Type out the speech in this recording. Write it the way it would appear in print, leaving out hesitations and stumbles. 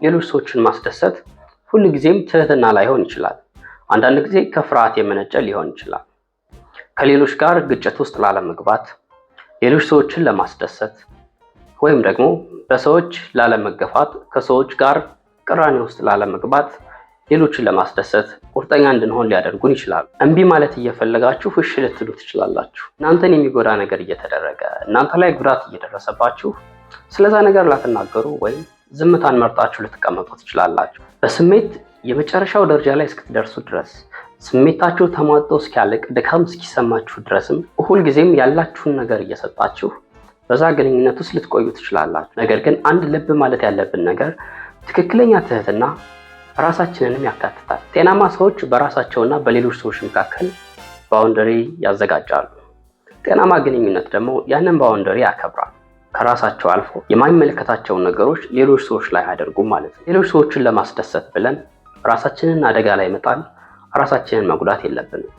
ሌሎች ሰዎችን ማስደሰት ሁልጊዜም ትህትና ላይሆን ይችላል። አንዳንድ ጊዜ ከፍርሃት የመነጨ ሊሆን ይችላል። ከሌሎች ጋር ግጭት ውስጥ ላለመግባት፣ ሌሎች ሰዎችን ለማስደሰት ወይም ደግሞ በሰዎች ላለመገፋት፣ ከሰዎች ጋር ቅራኔ ውስጥ ላለመግባት፣ ሌሎችን ለማስደሰት ቁርጠኛ እንድንሆን ሊያደርጉን ይችላሉ። እምቢ ማለት እየፈለጋችሁ እሺ ልትሉ ትችላላችሁ። እናንተን የሚጎዳ ነገር እየተደረገ፣ እናንተ ላይ ጉዳት እየደረሰባችሁ ስለዛ ነገር ላትናገሩ ወይም ዝምታን መርጣችሁ ልትቀመጡ ትችላላችሁ። በስሜት የመጨረሻው ደረጃ ላይ እስክትደርሱ ድረስ፣ ስሜታችሁ ተሟጦ እስኪያልቅ፣ ድካም እስኪሰማችሁ ድረስም ሁልጊዜም ያላችሁን ነገር እየሰጣችሁ በዛ ግንኙነት ውስጥ ልትቆዩ ትችላላችሁ። ነገር ግን አንድ ልብ ማለት ያለብን ነገር ትክክለኛ ትህትና ራሳችንንም ያካትታል። ጤናማ ሰዎች በራሳቸውና በሌሎች ሰዎች መካከል boundary ያዘጋጃሉ። ጤናማ ግንኙነት ደግሞ ያንን boundary ያከብራል። ከራሳቸው አልፎ የማይመለከታቸውን ነገሮች ሌሎች ሰዎች ላይ አያደርጉም ማለት ነው። ሌሎች ሰዎችን ለማስደሰት ብለን ራሳችንን አደጋ ላይ መጣል፣ ራሳችንን መጉዳት የለብንም።